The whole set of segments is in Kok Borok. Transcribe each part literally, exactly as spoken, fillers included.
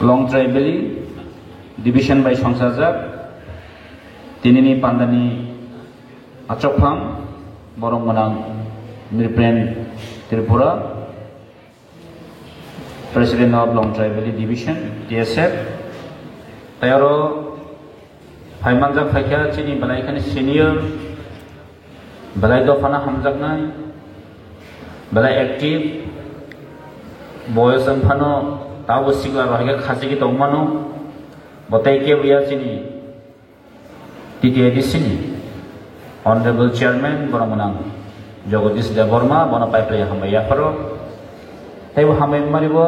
Longtrai Valley Division bai songchajak tinini pandani achokphang borok gwnang Nripen Tripura, President of Longtrai Valley Division, T S F. Tei oro phaimanjak phaikha chini belai khani senior, belai dophano hamjaknai, belai active, boyos wngphano tabo sikla rok hai khe khachigwi tongmano, bo tei kebo ya chini T T A D C ni Honorable Chairman borok gwnang Jagadish Debbarma, bono pai phlai hambai yapharo. Tei bo hambai mari bo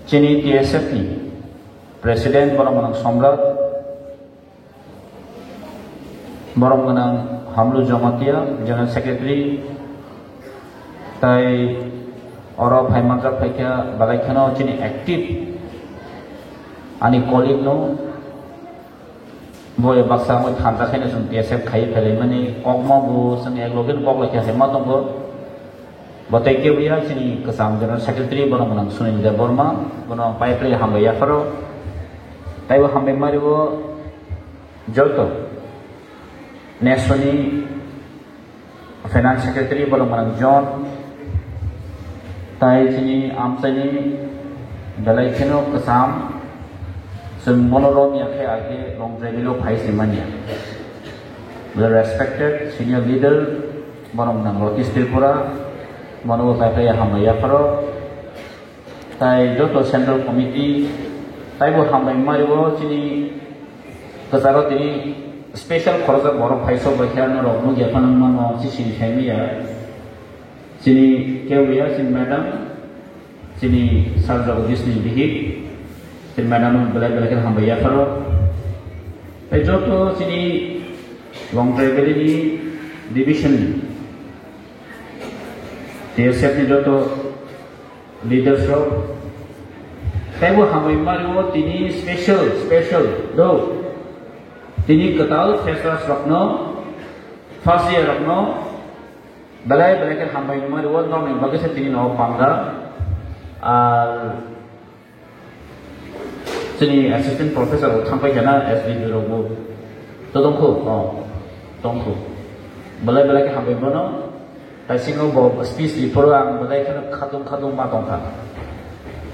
chini T S F ni President borok gwnang Somrat, borok gwnang Hamlu Jamatia, General Secretary, Tai oro phaimanjak phaikha belai kheno chini active ani colleague no bo baksa wngwi thansa khaino chwng T S F khai phelaimani kokma bo chwng ek loge kok lai kha ma tongo. Bo tei kebo ya chini kwcham General Secretary bono gwnang Sunil Debbarma, bono pai phlai hambai yapharo. Taibo hambai mario joto Nesoni Finance Secretary borok gwnang John, tai chini amchaini belai kheno kwcham, chwng bono romya khe age Longtrai Valley o phai se manya. The respected senior leader borok gwnang Ratish Tripura, bono bo pai pai hambai yapharo. Tai joto Central Committee, taibo hambai mario chini kwcharo tini special khoroksa borok phai sok bai khe norok nukya phano wngmano si sini saimaya. Chini kebo ya chini madam, chini Sir Jagadish ni bihik, chini madam no belai belai khe hambai yapharo. Tai joto chini Longtrai Valley ni division ni T S F ni joto leaders rok. Taibo hambai mario tini special, special, do. Tini kwtal freshers rokno, first year rokno, belai belai khe hambai mario, norokni bagwi se tini no panda. Ar Chini assistant professor bo thangpai jana S D P rok bo. To tongkhu, oh, tongkhu. Belai belai khe hambai bono. Tai singo bo speech report o ang belai kheno khatung khatung ma tongkha.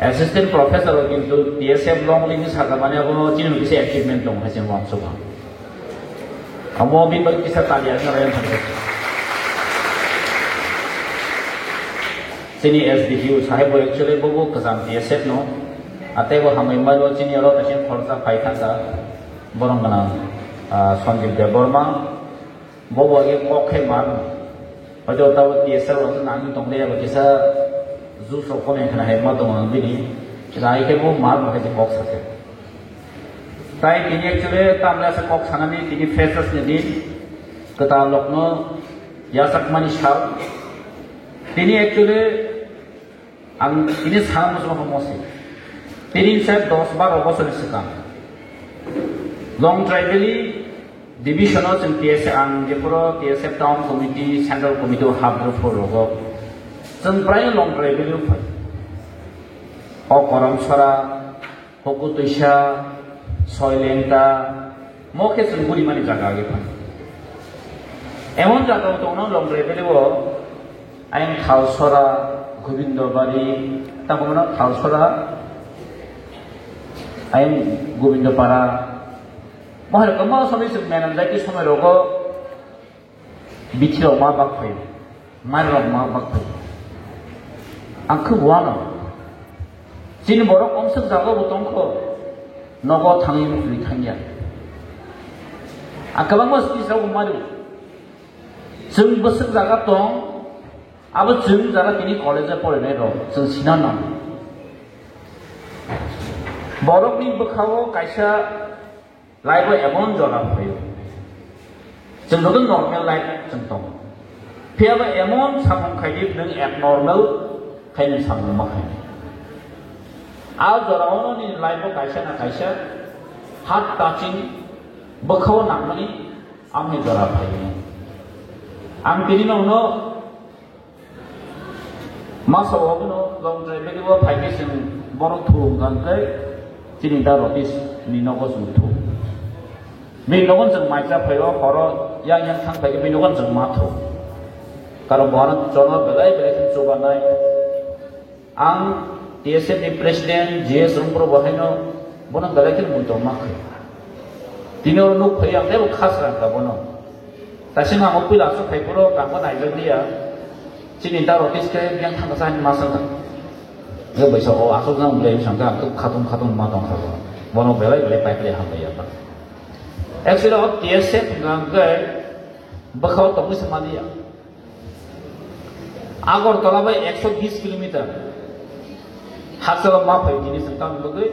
Assistant professor bo kintu T S F long ni saka mane abo chini kisa achievement tong hai chini wansukha. Amo bini bagwi kisa tali asna rayang thangkhe. Chini S D P O sahib bo actually bo bo kwcham T S F no. Atei bo hambai mario chini oro kaisa khoroksa phai thangkha. Borok gwnang, ah, Sanjib Debbarma. Bo bo age kok khe mar. Hoito tabo T S F rok nangwi tongde abo kisa juice rok kono khna hai ma tongo bini. Rai khe bo mar bo hai kok sakhe. Tai tini actually tamle asa kok sanani tini freshers ni din, kwtal lokno yachakmani sal. Tini actually ang tini sana muchung kha mosi. Tini se dos baro bosor ni swkang Longtrai Valley division o chwng T S F ang jephuru T S F town committee, central committee o habru phuru rogo. Chwng prai Longtrai Valley o phai. O Korom Sora, Huku Twisa, Soilengta, mo khe chwng burimani jaga age phano. Emon jaga o tongo Longtrai Valley o, ayang Thalsora, Gobindo Bari, tamo no Thalsora, ayang Gobindo Para. Mo hai rok ma somoi chwng menam jai ki somoi rogo. Bithi rok ma bak phaio, mari rok ma bak phaio. Ang khe uano. Chini borok omswk jaga bo tongkho, nogo thangwi muchungwi thangya. Ang kwbangma speech rok mari. Chwng bwswk jaga tong, abo chwng jara tini college o porinai rok, chwng sina nang. Borokni bwkhao kaisa Life o emon jora phaio. Chwng joto normal life chwng tongo. Phiya ba emon samung khai di nwng abnormal khai nwng samung ma khai. A jora ono ni life o kaisa na kaisa heart touching bwkhao nangmani amni jora phaio. Ang tini no no. Masa obono long drive o phaikhe chwng borok thung hwnkha khe chini da Rotis ni nogo chwng thung. Bini nogo chwng mai cha phaio, horo yang yang thang phaikhe bini nogo chwng ma thung. Karon bono jono belai belai khe chubanai. Ang T S F ni president G S Rungpro bo haino bono belai khe muitom ma khe. Tini oro nuk phai ang teibo khasrang kha bono. Taising ang o puila aswk phai phuru kangma naijak liya. Chini da Rotis khe yang thang kasa ma sa. Nge baisa o aswk jang belai sang kha khatung khatung ma tong kha bono. Bono belai belai pai belai hambai ya. Actually o T S F hwnkha hwnkhe bwkha o tongwi se maliya. Agartala bai ekso bis kilometer. Hakchalo ma phai tini chwng tamni bagwi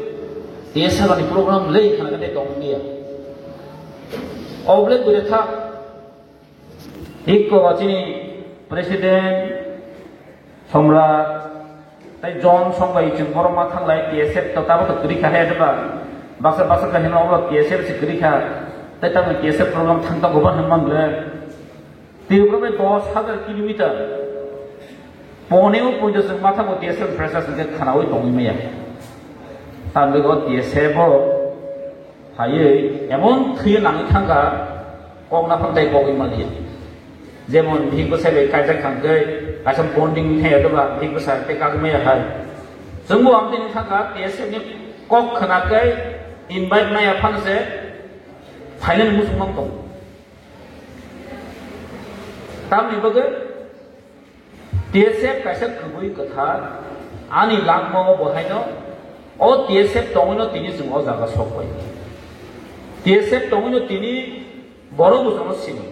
T S F ni program lei khana khe tong liya. Oblek gure tha. Ikko chini president Somrat tei John song bai chwng borok ma thanglai T S F to tabo to kwrwi kha he ba. Baksa baksa khe hino obo T S F se kwrwi kha. Tei tamo T S F program thang tongo ba hwnmang le. Tripura bai dos hajar kilometer. Pone o poito chwng matha bo T S F pressure se khanawi tongwi maya. Tamni o T S F bo phaiwi emon thwiyo nangwi thangkha, kok naphang tei kogwi maliya. Jemon bihik bwsai bai kaijak thangkhe kaisa bonding thaiya doba bihik bwsai tei kagwi maya hai. Chwngbo amtini thangkha T S F ni kok khwna khe invite maya phano se phainani muchung mang tongo. Tamni bagwi T S F kaisa kwbwi kwthar ani langmao bo haino o T S F tongwino tini chwng o jaga sokbai. T S F tongwino tini borok bwsano sini.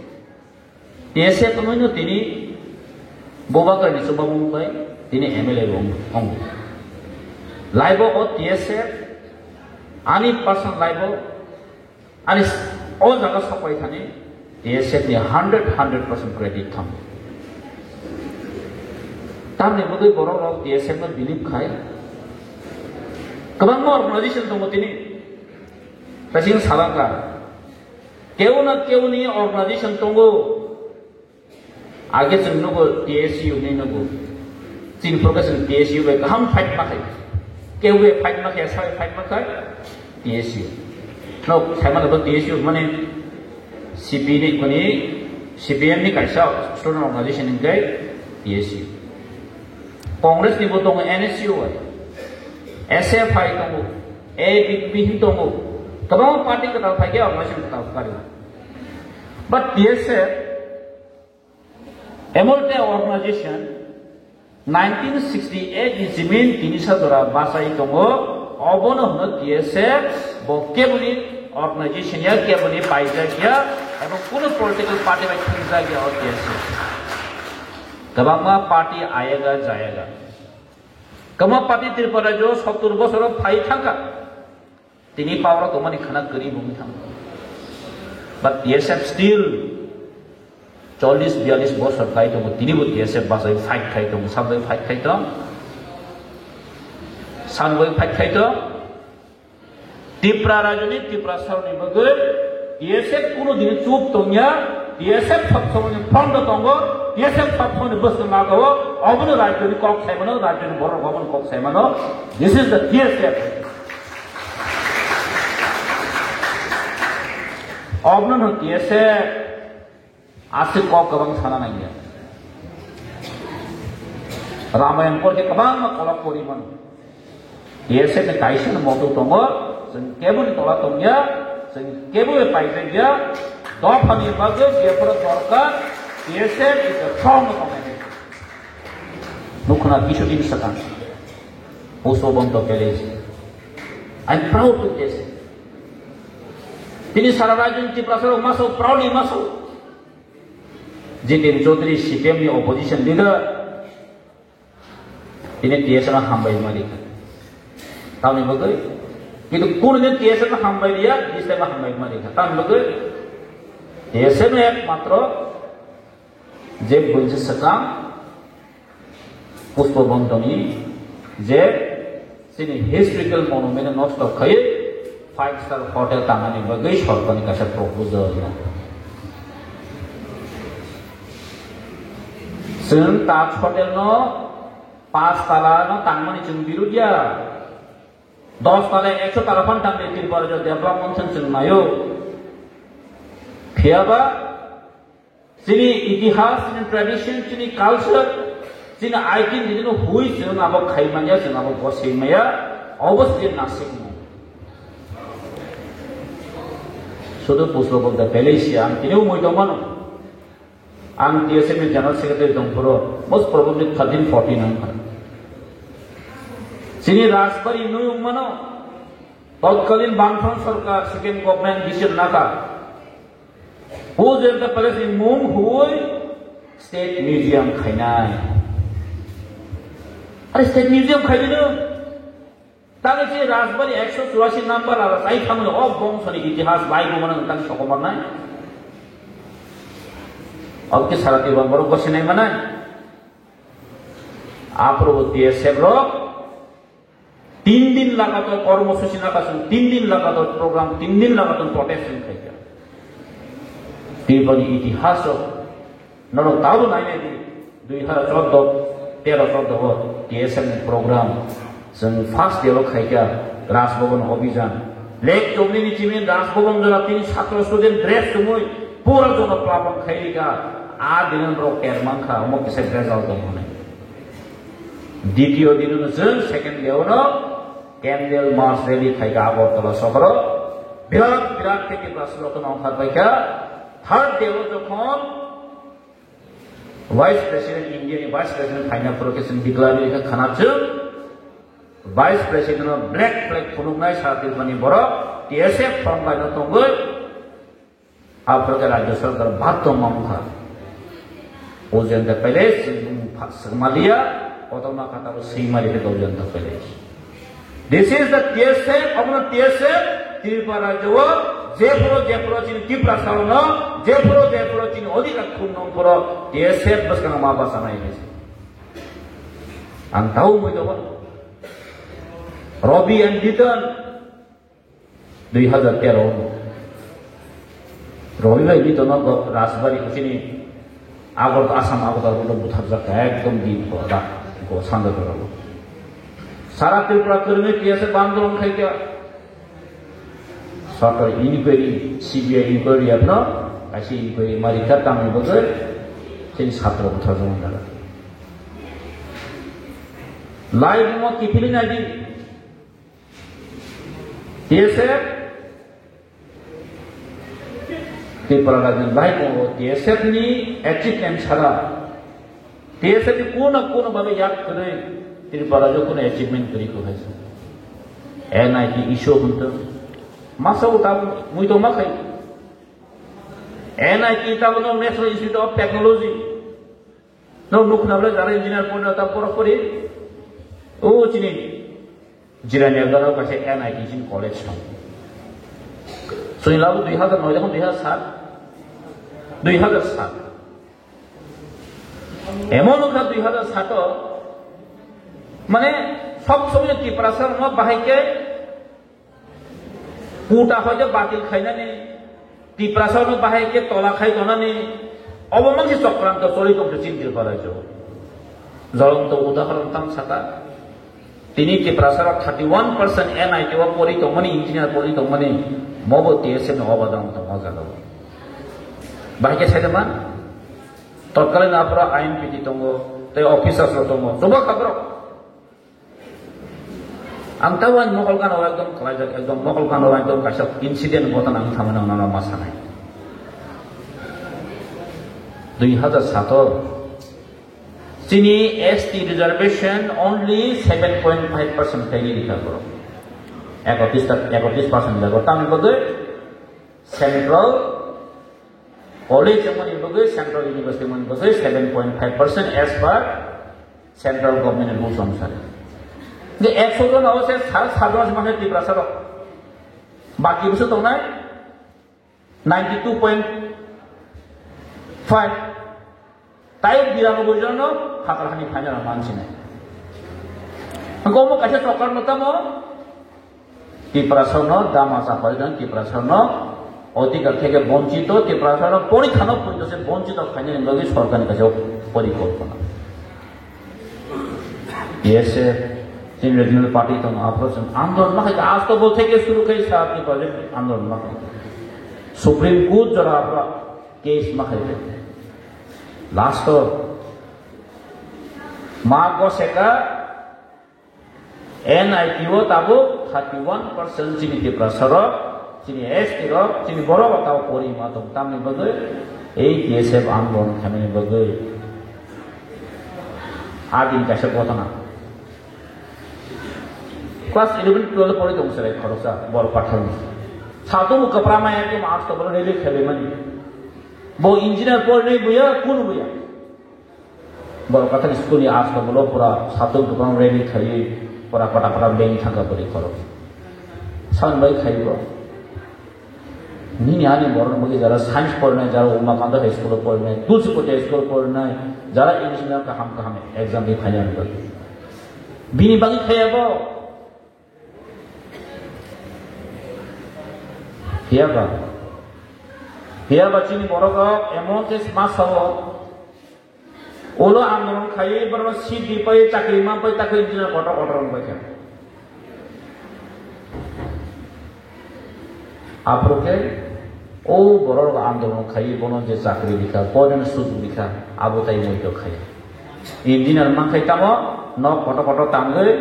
T S F tongwino tini Bubagrani chubamung bai tini M L A bo wng-, wngo. Laibo o T S F ani personal laibo Ani s-, o jaga sokpai thani T S F ni hundred, hundred percent credit thang. Tamni bagwi borok rok T S F no believe khai. Kwbangma organization tongo tini. Kaising salaka. Keu na keu ni organization tongo. Age chwng nugo T S U hinwi nugo. Chini progress chwng T S U bai kaham fight ma khai. Kebo fight ma khai, sai fight ma khai T S U. No, sai ma T S U mane C P ni kuni C P M ni kaisa student organization hwnkhe T S U. Congress ni bo tongo N S U I. S F I tongo. A B P hin tongo. Kwbangma party kwtal phaikhe organization kwtal kwrwi. But T S F Emon te organization nineteen sixty-eight ni jimin tinisa jora bachai tongo, obono hwno T S F, bo keboni organization ya, keboni paijak ya, ebong kuno political party bai thwngjak ya o T S F. Kwbangma party ayega jayega. Kwbangma party Tripura rajyo sottur bosoro phai thangkha. Tini power o tongmani khana kwrwi bo wngwi thango. But T S F still chollish biyallish bosor khai tongo, tini bo T S F bachai fight khai tongo, sabwi fight khai tong, sabwi fight khai tong. Tipra rajoni, Tipra saroni bagwi T S F kuno dini chup tongya, T S F sab somoni front o tongo, T S F sab somoni bwswk lagao, obono rajyoni kok saimano, rajyoni borok obono kok saimano. This is the T S F. Obono no T S F aswk kok kwbang sana nangya. Ramayan porkhe kwbangma kolok pori mano. T S F ni kaisa no moto tongo, chwng kebo ni tola tongya, chwng kebo bai paijak ya, dophani bagwi jephuru dorkar, T S F is a strong tongnai. Nukhuna kisu din sakang. Pushpabanta Palace. I'm proud to this. Tini sara rajyo ni Tiprasa rok maso proudly maso. Jiten Chaudhary C P M ni opposition leader. Tini T S F no hambai mari. Tamni bagwi. Kintu kuno din T S F no hambai riya, T S F no hambai mari. Tamni bagwi. T S F no ekmatro je bunsi sakang Pushpabantani je chini historical monument nosto khai five star hotel tangnani bagwi sorkarni kaisa proposal no. Chwng Taj Hotel no Pas tala no tangmani chwng birud ya. Dos tala, ekso tala phan tangdi Tripura rajyo development thang chwng naio. Phiyaba chini itihas, chini tradition, chini culture, chini identity no hui chwng abo khai manya, chwng abo gosei maya, obo se nasikmo. Sudu puslo bolta pele si ang tini umoi tongmano. Ang T S F ni General Secretary tong phuru, most probably thirteen, fourteen ang kha. Chini Rajbari nui wngmano, totkalin Bamfront Sarkar, second government, bisir naka. O Jayanta Palace ni mung hui State Museum khainai. Are State Museum khainai no? Tangwi chini Rajbari ekso churasi number aro chai thangwi o bongsoni itihas bai bo mano tang sokomornai. Obki sara tibang borok gosinai manai. Aphuru T S F rok tin din lagatar kormosuchi nakasung, tin din lagatar program, tin din lagatar protest wng khaikha. Tripurani itihas o Norok tabuk nainai di, dui hazar chordo, tero chordo o T S F ni program, chwng first day o khaikha Raj Bhaban Abhijan. Lake chomni ni chimi Raj Bhaban jora tini satro student dress chumui pura jono plapan khairika, a dino norok ter mankha, omo kisa result tong hwnwi. Ditiyo dino no chwng second day o no candle march rally khaikha Agartala sohoro. Birat birat khe Tiprasa jotono ongkhar paikha. Third day o jokhon Vice President, India ni Vice President phaina phuru khe chwng declare khe khana chwng Vice President no black flag phunuknai sara Tripura ni borok T S F front line o tongwi aphuru khe Rajya Sarkar bathwng mamkha. O Jayanta Palace chwng swkmaliya, kotorma kha tabuk swimali khe o Jayanta Palace. This is the T S F, omono T S F, Tripura rajyo o, jephuru, jephuru chini Tiprasa rokno, jephuru, jephuru chini odhikar khum nong phuru, T S F bwskang ma bachanai hinwi. Ang tau mui dogo. Robi and Liton, dui hazar tero. Robi bai Liton no go Rajbari chini Agartala, Assam Agartala road o butharjak, ekdom di go da, go sanda doro. Sara Tripura kwrwngwi T S F bandolon khaikha. Sarkar inquiry, C B I inquiry yapno, kaisa inquiry marikha tamni bagwi, chini satro butharjak wngkha. Lai buma kiphilwi naidi. T S F, Tripura rajyani bai tongo, T S F ni achievement sara, T S F ni kuno kuno babe yak kwrwi, Tripura rajyo kuno achievement kwrwi kwhai se. N I T issue hwnto, masa o tabuk mui tongma khai. N I T tabuk no National Institute of Technology. No nukna bole jara engineer pori ta poro pori. O chini Jirani agaro kaisa N I T sin college tong. Suni labu dui hazar noi tong dui hazar sat. Dui hazar sat. Emon wngkha dui hazar sat o, mane sob somoi Tiprasa no bahai khe Kota hoite batil khainani, Tiprasa no bahai khe tola khai tonani, obo mangsi chokranto choli tongse chini Tripura rajyo. Jolonto udahoron tang saka, tini Tiprasa rok thirty one percent N I T o pori tongmani, engineer pori tongmani, mobo T S F ni obadon tongma jaga o. Bahai khe saida man, totkalin aphuru I M P T tongo, tei officers rok tongo, chuba kha borok. Ang tei wain mokol gana o ekdom khlaijak, ekdom mokol gana o ekdom kaisa incident ghotona wng thangmani ang nono ma sanai. Dui hazar sato chini S T reservation only seven point five percent khaini rikha borok. Ekotris ta, ekotris percent jago. Tamni bagwi central College wngmani bagwi, Central University wngmani bagwi seven point five percent as per central government rules onusare. Hingke ekso jona o se sal sat jona se mangkha Tiprasa rok. Baki bwswk tongnai ninety two point five. Tai biranoboi jona no phatar hani phaina rok mansinai. Hingke omo kaisa chokar no tamo Tiprasarno dama chapari jang, Tiprasarno odhikar theke bonchito, Tiprasarno porikha no poito se bonchito khainani bagwi sorkarni kaisa porikolpona. Yes, sir. Chini regional party tong aphro chwng andolon ma khai, Astobol theke suru khai sa ni project andolon ma khai. Supreme Court jora aphro case ma khai. Last o ma go seka N I T o tabuk thirty one percent chini Tiprasa rok, chini S T rok, chini borok rok tabuk pori ma tong tamni bagwi ei T S F andolon khaimani bagwi. A din kaisa ghotona. Class eleven, twelve pori tong serai khoroksa bor pathar. Satung kwpra maya tum arts to bolo rally khaimani. Bo engineer pori nai buya, kun buya. Borok kathar school ni arts to bolo pura satung kwpra rally khaiwi pura pata pata beng thangka bori khorok. San bai khaibo. Nini ani borok bagwi jara science porinai, jara Umakanta High School o porinai, Tulsipoti High School o porinai, jara English medium kaham kaham exam ri phainai ang bagwi. Bini bagwi khaiya bo. Phiya ba? Phiya ba chini borok rok emon khe sma sao. Ulo andolon khaiwi borok seat di pai, chakri man pai, takwi engineer kotor kotor wng pai kha. Aphuru khe o borok rok andolon khaiwi bono je chakri rikha, poden suk rikha, abo tai moito khaiya. Engineer man khai tamo nok kotor kotor tangwi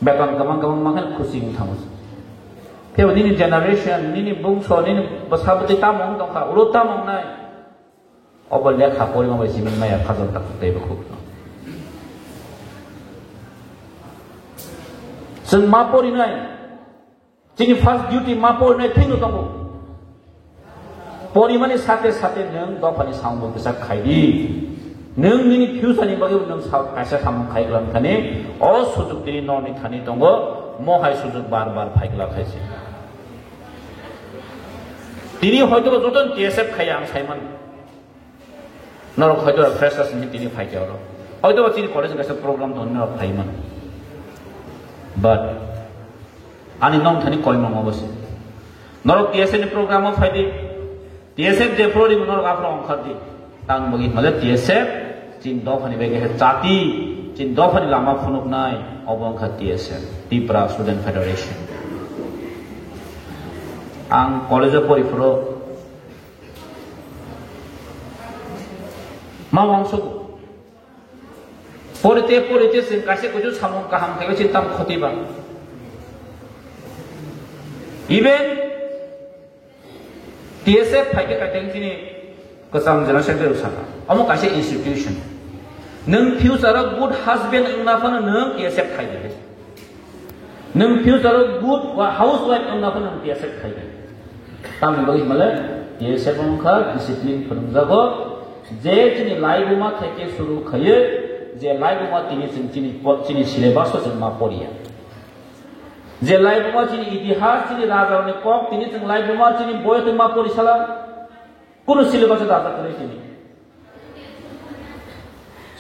beton kwbang kwbang man khai khusi wng thango. Phiya nini generation, nini bungso, nini bwsa bwtwi tamo wng tongkha, ulo tamo wngnai. Obo lekha porima bai simi maya khajang tak tei bo khuk. Chwng ma porinai. Chini first duty ma porinai thwino tongo. Porimani sate sate nwng dophani samung bo kwchak khai di. Nwng nini future ni bagwi nwng sa-, kaisa samung khai glan thani o sujuk tini norni thani tongo. Mo hai sujuk bar bar phai gla khaisi. Tini hoito joto T S F khai ang saiman. Norok hoito freshers ni tini phai khe oro. Hoito ba chini college kaisa program tong norok phai man. But ani nong thani koi mang obo se. Norok T S F ni program o phai di. T S F je pro di norok afro ongkhar di. Tang bagi male T S F chin dophani bege he chati, chin dophani lama phunuk nai, obo ongkha T S F, Tipra Student Federation. Ang college o pori phuru Ma wangsugo. Porite, porite, chwng kaisa kuchuk samung kaham khaio, chini tamo khoti ba. Even T S F phaikhe kaiteng chini kwcham General Secretary saka. Omo kaisa institution. Nwng future o good husband wngna phano nwng T S F khai di. Nwng future o good wa-, housewife wngna phano nwng T S F khai di. Tamni bagwi himale T S F wngkha discipline phwrwngjago, je chini laibuma theke suru khaiwi, je laibuma tini chwng chini po-, chini syllabus o chwng ma poriya. Je laibuma chini itihas, chini rajarokni kok, tini chwng laibuma chini boyatwi ma porisala, kunu syllabus o dajak kwrwi chini.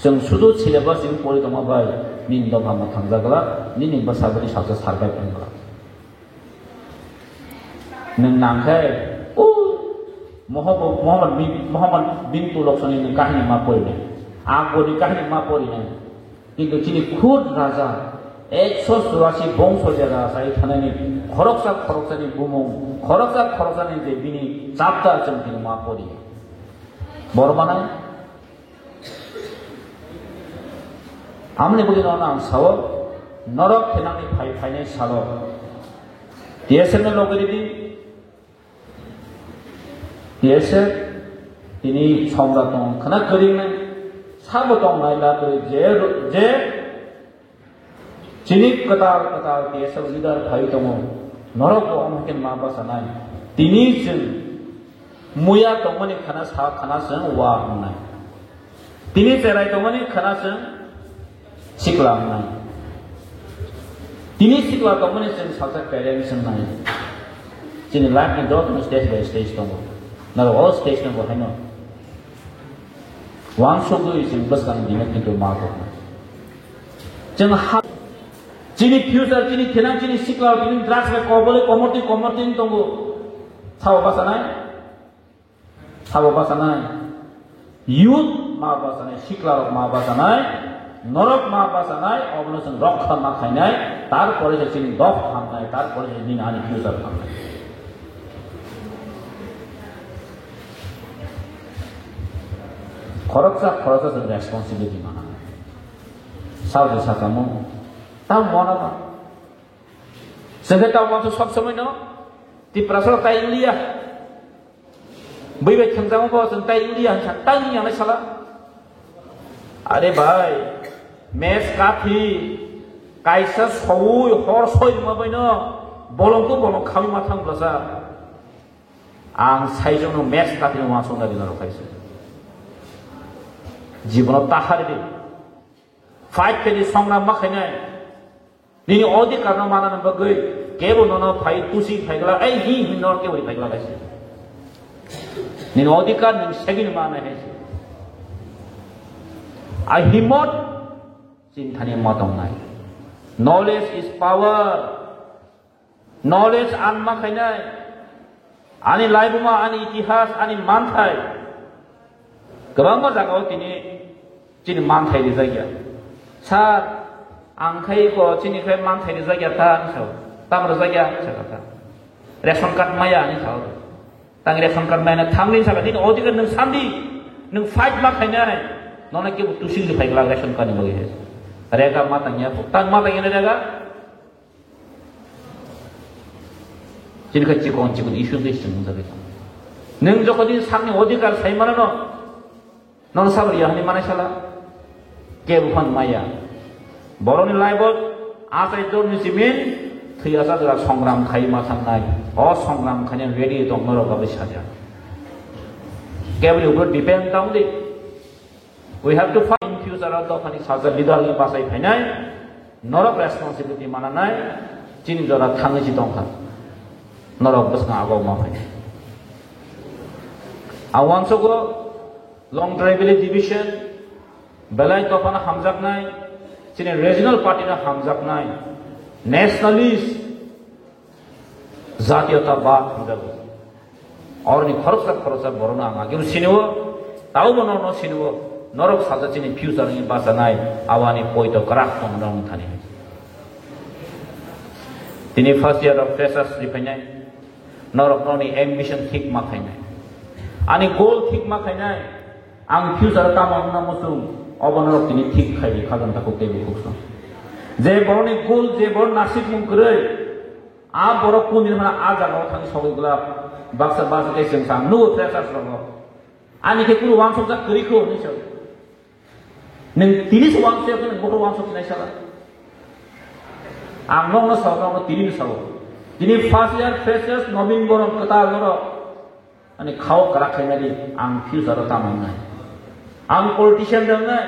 Chwng sudu syllabus chini pori tongma bai, nini dopha mwthangjakla, nini bwsabwni salsa survive wngla. Nwng nangkhe, o, Mohammed, Mohammed bin, Mohammed bin Tughlaq soni nwng kahini ma porinai, Akborni kahini ma porinai. Kintu chini khud raja, ekso churasi bongso je raja sai thanani khoroksa khoroksani bumung, khoroksa khoroksani je bini chapter chwng tini ma pori. Bor manai? Amni bwdino ang sao, norok thenangni phai phainai salo. T S F no logi ridi, T S F tini somra tong khna kwrwinai, sabo tong nai la kwrwi je, je chini kwtal kwtal T S F leader phai tongo, norok bo omo khe ma bwsanai. Tini chwng muya tongmani khna sa khna chwng wa wngnai. Tini cherai tongmani khna chwng sikla wngnai. Tini sikla tongmani chwng salsa parents wngnai. Chini life ni joto stage by stage tongo. Naro o stage tongo haino. Wansugwi chwng bwskang dino kintu ma tongo. Chwng ha-, chini future, chini thinang, chini sikla, chini drugs bai kobole komorti, komorti tongo. Sao bwsanai? Sabo bwchanai, youth ma bwchanai, siklarok ma bwchanai, Norok ma bachanai, obono chwng rokha ma khainai, tarpore se chini dopha hamnai, tarpore se nini ani future hamnai. Khoroksa khoroksa chwng responsibility mananai. Saudi sakamo, tamo mona ba. Chwng khe tamo mansa sob somoi no, Tiprasa tai liya. Bui bai thwngjakma bo chwng tai wngya hinsa tai wngya nai sala. Are bhai, mes kathi kaisa soui hor soi rwma bai no bolong to bolong khaui ma thang bwlasa. Ang saijakno mes kathi no uansuk nai rwna rw khaisa. Jibono tahari di. Fight khe di songram ma khainai. Nini odhikar no manani bagwi kebo nono phai tusi phai glak, ei hi hi nor kebo phai glak hai se. Nini odhikar nini segini manai hai se. Ai himot chinthani ma tongnai. Knowledge is power. Knowledge an ma khainai. Ani laibuma, ani itihas, ani manthai. Kwbangma jagao tini chini manthai rijak ya. Sir, ang khai ko chini khai manthai rijak ya ta, ang sao. Tam rijak ya, ang sao ta. Ration card maya, ang sao. Tang ration card maya na thangni saka, tini odhikar nwng sandi, nwng fight ma khainai. Nona kebo tusing di phai glak ration card ni bagwi hai. Rega ma tang ya, tang ma tang ya rega. Chini khe chikon chikon issue tei chwng wngjakgwi tongo. Nwng jokhon nini sakni odhikar sai manano, nono sabri ya hwnwi manai sala? Kebo phan maya. Borokni life-o achai dorni simin thwi acha jora songram khai ma thangnai. O songram khaina ready tong norok bagwi saja. Keboni upor depend tong di. We have to find in future o dophani salsa leader ni bachai phainai, norok responsibility mananai, chini jora thangwi si tongkha. Norok bwswk agok ma phainai. A uansukgo long tribal division, belai dophano hamjaknai, chini regional party no hamjaknai, nationalist, Jatiyotabad hwnjago. Oroni khoroksa khoroksa borokno ang ageno sinio, taubo norokno sinio, norok sajak chini future ni bachanai, awani poito kwrak tongno wng thani. Tini first year of freshers riphainai, norok noni ambition thik ma khainai. Ani goal thik ma khainai, ang future tamo wngna muchung, obo norok tini thik khai di khajang takhuk tei bukhuk song. Je borokni goal, je borok nasikmung kwrwi, A borok kuni hwnba a jaga o thangwi sogwi glak, baksa baksa khe chwng sa nugo freshers rogo. Ani khe kunu wansokjak kwrwi kho hwnwi sa. Nwng tini se wansok khe nwng bohrok wansok sinai sala. Ang nokno sao, nokno tini no sao. Tini first year freshers Nobin Borom kwtal norok. Ani khao kwrak khaina di, ang future o tamo wngnai. Ang politician de wngnai,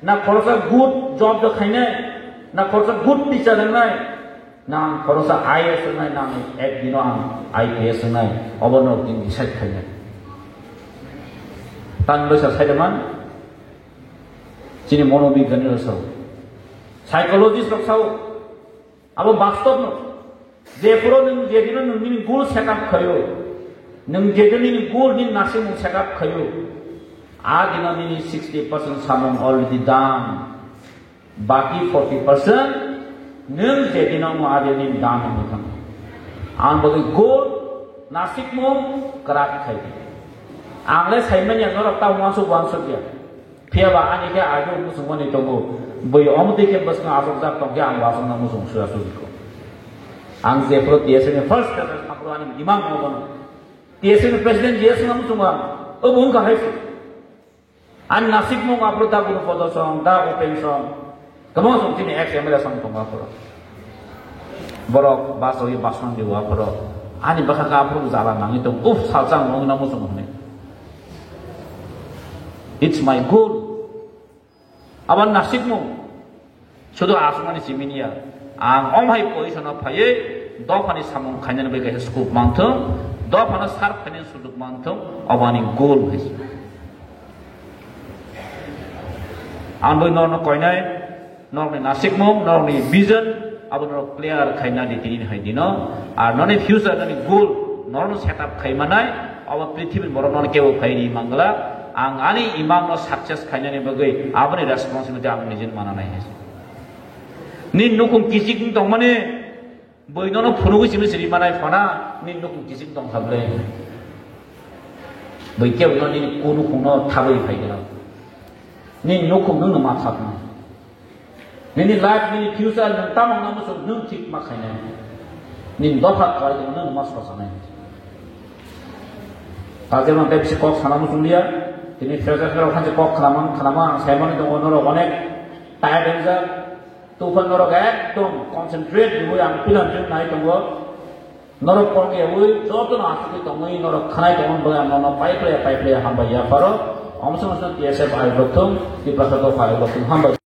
na khoroksa good job de khainai, na khoroksa good teacher de wngnai, na ang khoroksa I A S wngnai, na ang ek dino ang I P S wngnai, obo no din decide khainai. Tan bwsa sai de man, chini monobigyani rok sao, psychologist rok sao, Abo bastobno. Jephuru nwng jedino nwng nini goal set up khaio, nwng jedino nini goal nini nasimung set up khaio, a dino nini sixty percent samung already done. Baki forty percent nwng jedino wngma a dino nini done wngwi thango. Ang bagwi goal nasikmung kwrak khai di. Ang le saimanya norok ta uansuk uansuk ya. Phiya ba ani khe age muchungmani tongo. Bui omo twi khe bwswkang achukjak tong khe ang bo achukna muchung suya suri kho. Ang jephuru T S F ni first president thaphuru ani imang obono. T S F ni president J S wngna muchungo ang. Obo wngkha hai se. Ani nasikmung aphuru da Guru Podo song, da Upen song. Kwbangma song chini ex M L A song tongo aphuru. Borok basawi basman di aphuru. Ani bwkha khe aphuru jala nangwi tong. Uf, salsa ang wngna muchung hwnwi. It's my goal. Abo nasikmung. Sudu aswkmani simi niya. Ang omhai position o phaiwi dophani samung khainani bai kaisa scope manthung, dophano serve khainani sujuk manthung, abo ani goal hai se. Ang bai norokno koinai, norokni nasikmung, norokni vision, abo norok clear khaina di tini hai dino. Ar noni future, noni goal, norokno set up khai manai, abo prithibi borok nono kebo phai ri mangla, Ang ani imamno success khainani bagwi aboni responsibility ang nijin mananai hai. Nini nukhung kichik wng tongmani bui nono phunugwi simi siri manai phana nini nukhung kichik tong kha bwle. Bui kebo no nini ku nukhungno thabwi phai gwnang. Nini nukhung nwngno ma thapnai. Nini life, nini future nwng tamo wngna muchung nwng thik ma khainai. Nini dopha kwlai tongma nwng ma sosanai. Takheno tei bisi kok sana muchung liya. Tini fresher rok hanse kok khnamang khnamang ang saimani tongo norok onek tired wngjak. Tufan norok ekdom concentrate riwi ang pilan jung nai tongo. Norok kong yawi jotono asugwi tongwi norok khnai tongmani bagwi ang nono paiplaya paiplaya hambai yapharo. Omsong omsong T S F ayuk rok thung, Tiprasa dopha ayuk rok thung hambai.